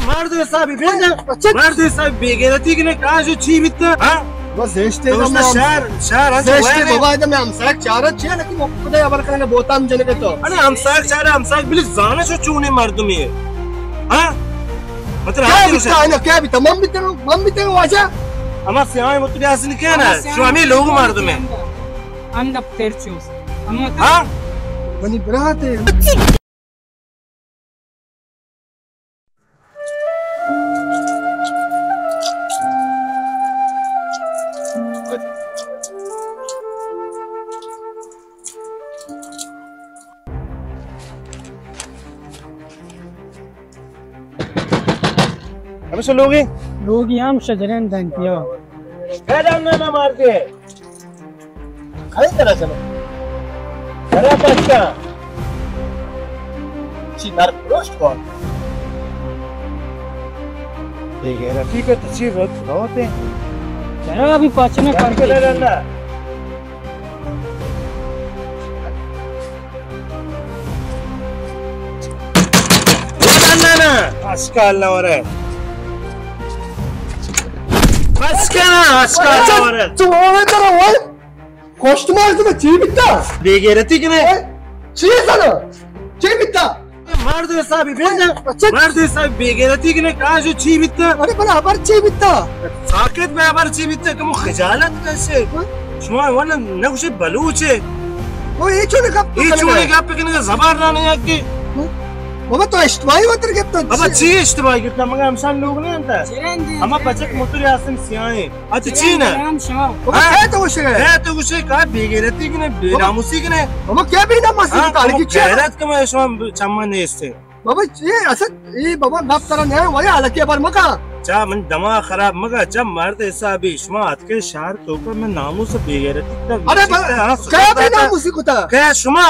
مرد حسابی، بیا. اچھا. مرد حسابی، بے غیرتی کنے، کاش چی بیتا؟ ہاں؟ بس زشتے تو گوشتا شہر، شہر ہنچو زشتے وینے. بابا، ادا میں ہمساہگ چارت چیا نکی، مکو خدا ابر کنے بوتان جنگے تو. ارے ہمساہگ چارے، ہمساہگ بلی زانے شو چونی مردمی ہے. ہاں؟ مطلب کیا بیتا؟ کیا بیتا؟ من بیتا، من بیتا واجہ. اما سیاہیں مطلب حسن کیا نا؟ شو ہمیں لوگ مردم ہیں. ہم دفتر چوس. ہاں؟ منی برات ہے. ہمیشہ لوگی؟ لوگی ہم شجرین دنتیا. اے دم نہ مار دے. کھڑے کرا چلو. کرا پچا. چی در پروشت کن. بے غیرتی کا تچی رد روتے. چرا ابھی پچ نہ کر کے. نہ، نہ، نہ، اشکال نہ ہو رہے. بس کیا نا، اشکال نہ ہو رہے. تو وہ میں ترا وہ کوشت مار تو چی بیتا؟ بے غیرتی کنے. اے، چی ہے سر؟ چی بیتا؟ مرد حسابی، بے، اچھا. مرد حسابی، بے غیرتی کنے، کاش چی بیتا؟ ارے بلا ابر چی بیتا؟ ساکت میں ابر چی بیتا، کمو خجالت کشے. ہاں؟ شما والا نہ گوشے بلوچ ہے. وہ یہ چونے گپ تو یہ چونے گپ کنے زبان نہ نہیں آگے. ہاں؟ بابا تو اشتباہی وتر گپتا. بابا چی اشتباہی گپتا؟ مگر ہمسان لوگ نہیں انتا. ہما بچک متر یاسن سیاہیں. اچھا، چی نہ؟ بابا، ہاں؟ کیا تو گوشے؟ کیا تو گوشے؟ کیا بے غیرتی کنے، بے ناموسی کنے؟ بابا، کیا بے ناموسی؟ ہاں، کنے؟ غیرت کم ہے، شما چما نیستے. بابا، یہ اصل، یہ بابا، گپ ترا نہ، ولی حالکی ابر مکا. چا من دماغ خراب مکا، چا مرد حسابی، شما اتکے شہر تو کا میں ناموس بے غیرتی کتا. ارے، کیا بے ناموسی کتا؟ کیا شما؟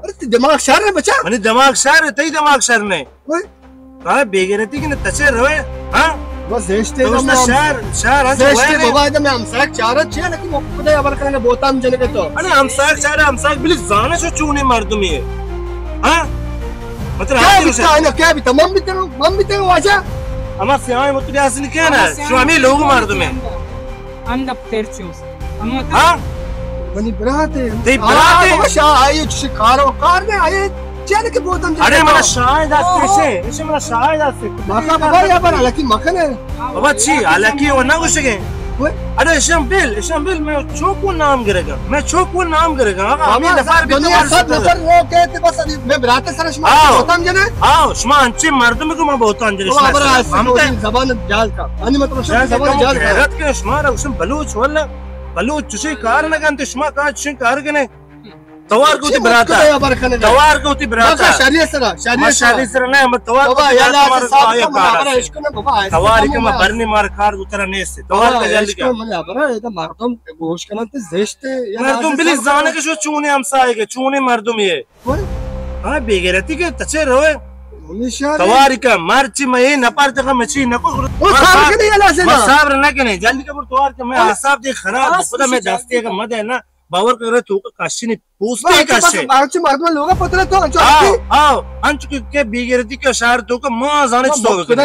ارے، تی دماغ شر ہے بچا. منی دماغ شر ہے، تئی دماغ شر نہیں. اوئے. ہاں، بے غیرتی کنے تچے روے، ہاں؟ بس زشتے تو گم اس نا ہم-، شہر، شہر ہنچو زشتے وینے. بابا، ادا میں ہمساہگ چارت چیا نکی، مکو خدا ابر کنے بوتان جنگے تو. ارے ہمساہگ چارے، ہمساہگ بلی زانے شو چونی مردمی ہے. ہاں؟ مطلب کیا بیتا؟ من بیتا، من بیتا واجہ. ہما سیاہیں مطلب حسن کیا نا؟ شو ہمیں لوگ مردم ہے. ہم دفتر چوس. ہاں؟ منی برات ہے. تئی برات ہے؟ بابا شاہ آئی چی کار و کار نے آئی. چینے کہ بوتن. ارے منا شاہ دست اسے، اسے منا شاہ دست. مکا بابا یا بر حالکی مکنے. بابا چی حالکی و نہ گوشگے. ارے اشم بل، اشم بل، میں چوکو نام گرگا، میں چوکو نام گرگا. آقا ہمیں نفر بھی دنیا سب نفر رو کہتے بس. میں برات سر شما بوتان جنے. آؤ، شما انچے مردم کو ما بوتان جنے. زبان جال کا. انی مطلب شما زبان جال کا. غیرت کے شما را گوشم بلوچ ولا. بلوچ چوشیں کار نہ کنت، شما کاں چوشیں کار کنے؟ توار کو تی براتا. توار کو تی براتا. شری سرا، شری سرا. شری سرا نہ، ہم توار کو تی براتا. توار کہ ما برنی مار کار گترا نیست. توار کا جلدی کا. مردم گوش کنن تے زشت. مردم بلی زانے کہ شو چونے ہمسائے کے، چونے مردم یہ. ہاں، بے غیرتی کے تچے روئے. توار کا مرچی میں نپر تک مچی نکو. صبر نہ کنے، جلدی کا توار کا میں اعصاب دے خراب، خدا میں دستے کا مدے نا. باور کرے تو کا کاشی نہیں پوستے کاشے. بس مردم لوگا پترے تو انچو. آؤ، آؤ، انچو کہ، کہ بے غیرتی کا شہر تو کا ماں زانے چطور کرے.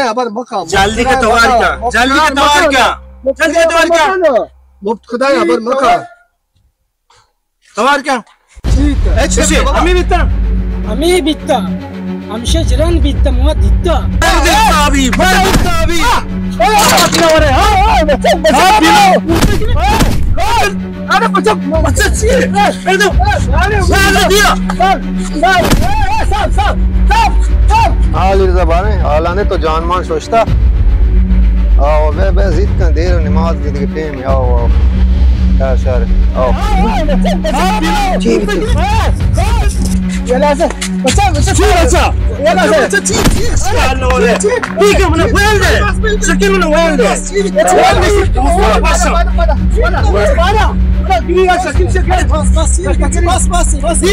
جلدی کا توار کا، جلدی کا توار کا، جلدی کا توار کا. مفت خدا ابر مکا. توار کا. ہمیں بیتا. ہمیں بیتا. ہمشہ جران بیتا، ما دیتا. ارے، ارے، ارے، بچہ چی ہے؟ ارے، ارے، ارے، ارے، دیا. حال رضا بارے، حالانے تو جان مان شوشتا. آؤ، بے، بے، زیت کن، دیر نماز کی دیگه ٹیم، آؤ، آؤ. شہر، شہر، آؤ. چی بیتی؟ یلا سے، بچا، بچا، چی بچا؟ یلا سے. بچا، چی، چی، چی؟ ٹھیک ہے، منا ویل دے. شکیل منا ویل دے. Well they. بس، بس، بس، بس، بس.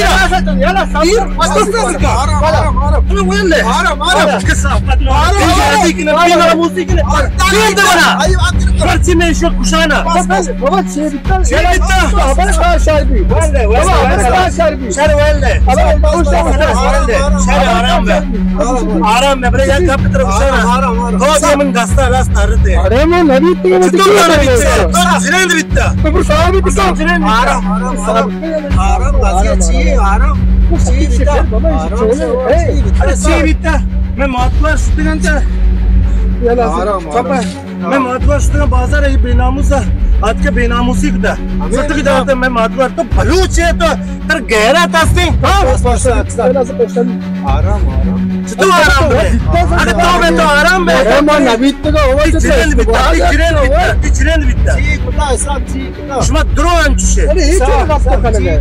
آرام بے، بلے یک گپ ترا گوشاں نا۔ آرام، آرام، آرام۔ تو دے من دستا لاس تارتے۔ ارے من نبی تو چطور نبی؟ تو جنین بیتا۔ تو پر صاحب بیتا۔ جنین بیتا۔ آرام، آرام، آرام۔ آرام، آرام، چی؟ آرام۔ چی بیتا؟ آرام، چی بیتا؟ ارے چی بیتا؟ میں ماتوار شتگاں تا۔ آرام، آرام۔ میں ماتوار شتگاں بازار، اے بے ناموس ءَ آتکہ بے ناموسی کتا۔ ہمیں سٹکی داتا۔ میں ماتوار، تو بلوچ ئے، تو تر غیرت ہستی؟ ہاں؟ بس، بس، بس۔ آرام، آرام۔ چطور آرام بے؟ ارے تو بے تو آرام بے۔ ارے ما نبیت تو ہو، تی چرند بیتا، تی چرند بیتا، تی چرند بیتا۔ جی، خدا حساب جی۔ شما درو انچوشے۔ ارے، اے چے گپ کنگ ئے؟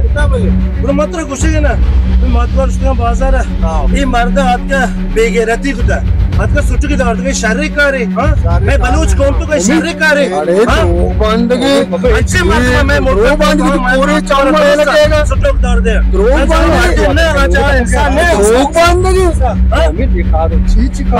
برو متر گوشے نا، میں ماتوار شتگاں بازار ءَ۔ ہاں۔ اے مرد آتکا بے غیرتی کتا۔ آتکا سٹکی دارتگے شریں کارے، ہاں؟ شریں کارے۔ میں بلوچ قوم تو کہ شریں کارے۔ ارے، ہاں؟ دروگ بندگے۔ اچھے مردم میں دروگ بندگے تو پورے چاول میں لگے گا۔ سٹک دار دے۔ دروگ بندگے۔ نہ، راجا انسان نہیں۔ دروگ بندگے۔ ہاں؟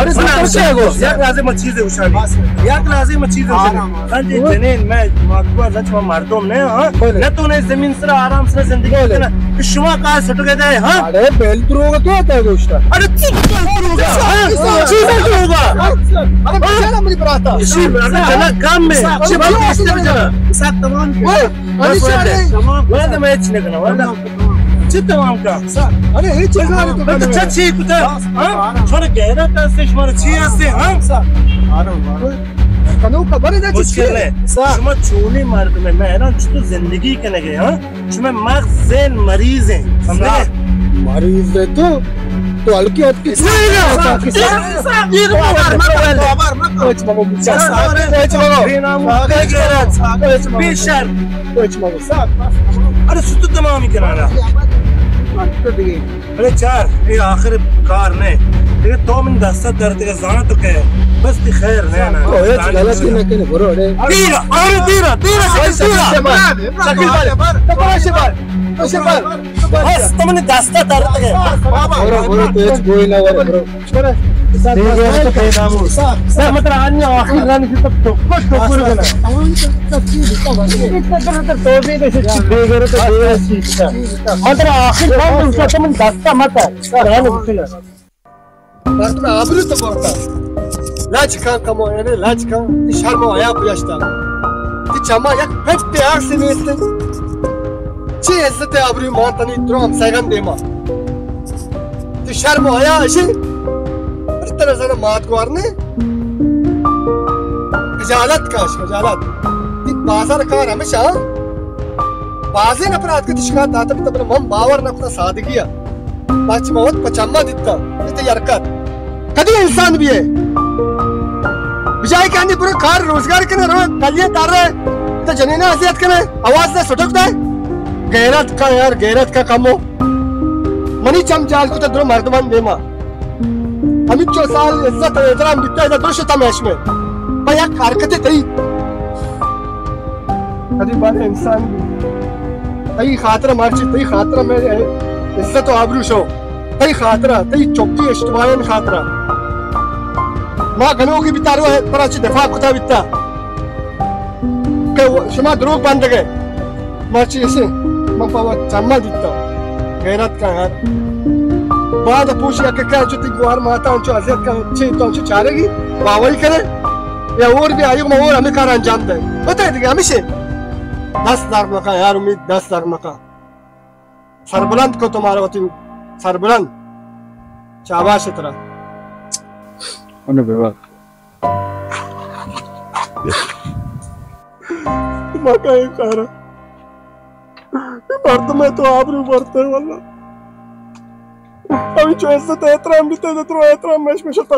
ارے، سٹک سے گو۔ یک لازم چیز ہے اشانی۔ یک لازم چیز ہے اشانی۔ ہاں جی، جنین، میں ماتوار، سچ میں مردم نے، ہاں؟ بلے۔ نہ تو نے زمین سر آرام سے زندگی بلے۔ کنا۔ شما کا سٹکے دے، ہاں؟ ارے، بیل دروگ تو آتا ہے گوشتا۔ ارے، چی بیل دروگ؟ ہاں؟ چی بیل دروگ؟ ارے، بیچارہ منی براتا۔ اسی برا جنا کم میں۔ چی بلے، اس طرح جنا۔ سب تمام کیا؟ بس، بس، تمام۔ بس، میں اچ نہ کنا، واللہ۔ چی تمام کا؟ ارے، ہیچ چیز نہ تو بلے۔ چا چی کتا؟ ہاں؟ شما غیرت ہستے، شما چی ہستے، ہاں؟ آرام، آرام۔ کنو خبر ہے چی مشکل ہے۔ شما چونی مردم ہے، میں حیران چطور زندگی کنگے، ہاں؟ شما مغز ذہن مریض ہیں، سمجھے؟ مریض ہے تو، تو ہلکی ہلکی۔ بے نام، بے غیرت، بے شرم۔ ارے ستو تمام ہی کنارا۔ ارے چار، اے آخر کار نہ۔ دیکھ تو من دستا درد کے زانت کے۔ بس تی خیر نہ نا۔ او، ہچ غلطی نہ کنے، برو، اڑے۔ تیرا، ارے تیرا، تیرا، شکیل، تیرا۔ شکیل بھائی، تو بڑا شباب، تو شباب۔ بس تو من دستا درد کے۔ برو، برو، تو ہچ گوئی نہ، برو، برو۔ سر، مطلب، آدمی آخر رن کی تو ٹوکر، ٹوکر کرنا۔ تو بھی تو بے غیرت، بے غیرت۔ مطلب، آخر رن اس کا تو من دستا مت ہے۔ مردم آبرو تو برتا۔ لج کن کمو، یعنی لج کن، تی شرم و حیا پیشتا۔ تی چما یک پٹ تے آرسی نیست۔ چی عزت آبرو مانتنی درو ہمسایگان دیما۔ تی شرم و حیا اشی۔ پر ترا زن مات گوار نے۔ خجالت کاش، خجالت۔ تی بازار کار ہمیشہ۔ بازیں نفر آتکہ تشکا داتا بیتا، بلے من باور نہ کتا سادگی ء۔ پرچہ من وت پہ چماں دیتا، اے تئی حرکت۔ کدی انسان بیئے؟ بجائے کہ انی برو کار روزگار کنے، رو کلیے تارے، تو جنینا اذیت کنے، آواز دے سٹک دے۔ غیرت کا یار، غیرت کا کمو۔ منی چم جال کتا درو مردمان دیما۔ ہمینچو سال عزت و احترام بیتا، ادا درشتا میش میں۔ پہ یک حرکت تئی۔ کدی بارے انسان بی۔ تئی خاطر مرچی، تئی خاطر میں عزت و آبرو شو۔ تئی خاطر، تئی چکی اشتباہین خاطر۔ ما گنوکی بیتا رو ہے، پر اچھی دفاع کتا بیتا۔ کہ شما دروگ بندگے۔ مرچی اسے، من پہ وت چماں دیتا۔ غیرت کا یار۔ بعد پوش یک کہ چو تی گوار ماتا انچو اذیت کا، چی تو انچو چارگی، باوری کرے۔ یا اور بھی آیوک ما اور ہمیں کار انجام دے۔ بتائے دیگه ہمیشہ۔ دست درد مکا یار امید، دست درد مکا۔ سربلند کو تمہارا وتی سربلند۔ شاباش ترا۔ انو بے وقت۔ ما کئے کارا؟ اے مردم ء تو آبرو برتے واللہ۔ ہمینچو عزت احترام بیتے تو درو احترام میش میں شتا۔